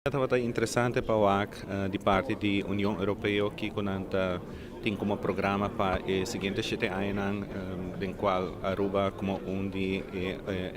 Tabata interesante pa wak di parti di Union Europeo kico nan ta tin como programa pa e siguiente 7 añanan, den cual Aruba como un di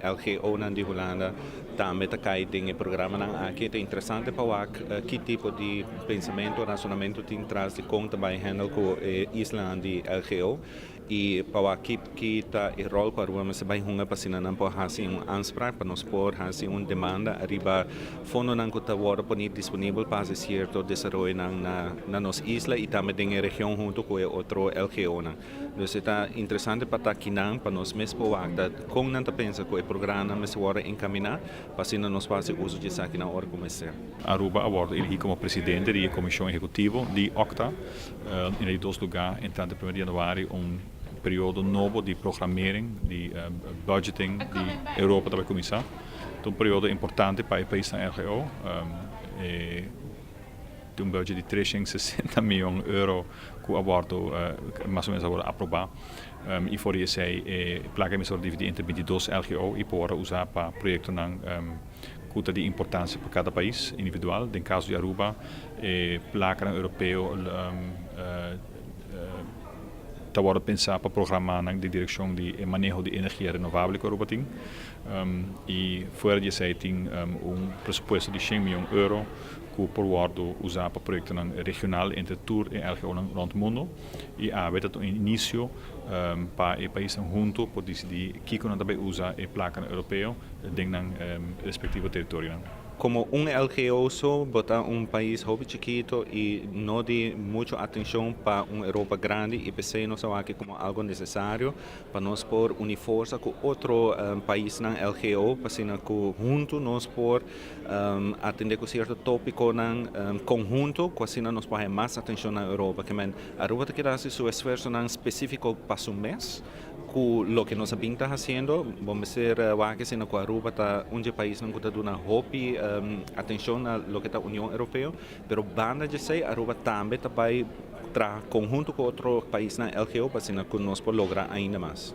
LGO nan di Hulanda tambe ta cay den e programanan aki. Ta interesante pa wak ki tipo di pensamento, razonamento tin tras di con ta bay handle cu e isla di LGO y pa wak ki ta e rol cu Aruba mester bay hunga pa asina nan por haci un aanspraak, pa nos por haci un demanda ariba fondonan cu ta wordo poni disponibel pa haci cierto desaroyo na nos isla y tambe den e region hunto cu e otro LGO nan. Dus ta interesante pa ta akinan pa nos mes por wak con nan ta pensa cu e programa mester wordo encamina pa asina nos por haci uso di esaki na ora cu mester. Aruba a wordo eligi como presidente di Comision Ehecutivo di OCTA. Den dos lugar, entrante 1 di januari, un periodo nobo di programmering, di budgeting di Europa ta bay cuminsa. Un periodo importante pa e paisnan LGO. Un budget di 360 miyon euro cu a wordo mas o menos awor aproba. Y for di esey, placa a dividi entre 22 LGO y por usa pa proyectonan cu ta di importancia pa cada pais individual. Den caso di Aruba, placa europeo ta awor pensa pa programa den direccion di maneho di energia renovabel cu Aruba tin. Y fuera di esey tin un presupuesto di 100 miyon euro cu por wordo usa pa proyecto regional entre tur e LGO rond mundo y awe ta un inicio pa e pais hunto por dicidi kico nan tambe usa e placa europeo den respectivo teritorio. Como un LGO so, bo ta un pais hopi chikito y no di mucho atencion pa un Europa grandi, y p'esey nos a wak como algo necesario pa nos por uni forsa cu otro paisnan LGO, pa asina cu hunto nos por atende cu cierto topiconan conhunto, cu asina nos por mas atencion na Europa. Kiermen, Aruba ta keda haci su esfuersonan specifico pa su mes, cu loke nos a bin ta haciendo, bon, mester wak sino cu Aruba ta un di e paisnan cu ta duna hopi atencion na loke ta Union Europeo, pero banda di esey, Aruba tambe ta bay traha conhunto cu otro paisnan LGO pa asina cu nos por logra ainda mas.